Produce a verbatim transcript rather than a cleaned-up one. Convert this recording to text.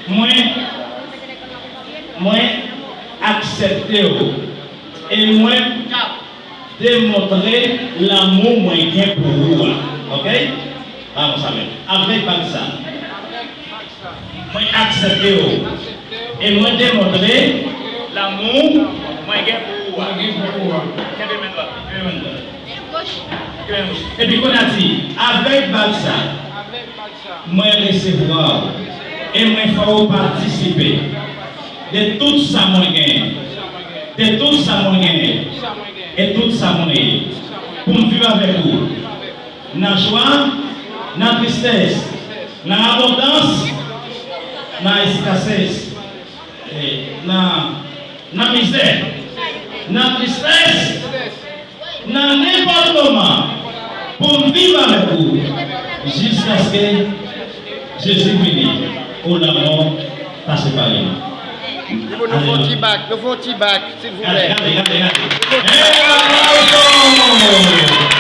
Mwen, mwen aksepte w e mwen demontre lanmou mwen gen pou ou a. Oke? Vamos a ver. Avèk bag sa, mwen aksepte w e mwen demontre lanmou mwen gen pou ou a. Kenbe men dwat. Kenbe men dwat. Epi kounye a di, avèk bag sa, mwen resevwa w e mwen fè w patisipe de tout sa mwen genyen, de tout sa mwen genyen e tout sa mwen ye, pou m viv avèk ou nan jwa, nan tristès, nan abondans, nan eskasès, e nan, nan mizè, nan tristès, nan nenpòt moman, pou m viv avèk ou jiskaske Jezi vini, ou lanmò pa separe nou. Di pou nou fè yon ti bak, nou fè yon ti bak, silvouplè. Gade, gade, gade, gade. Hey, aplauso!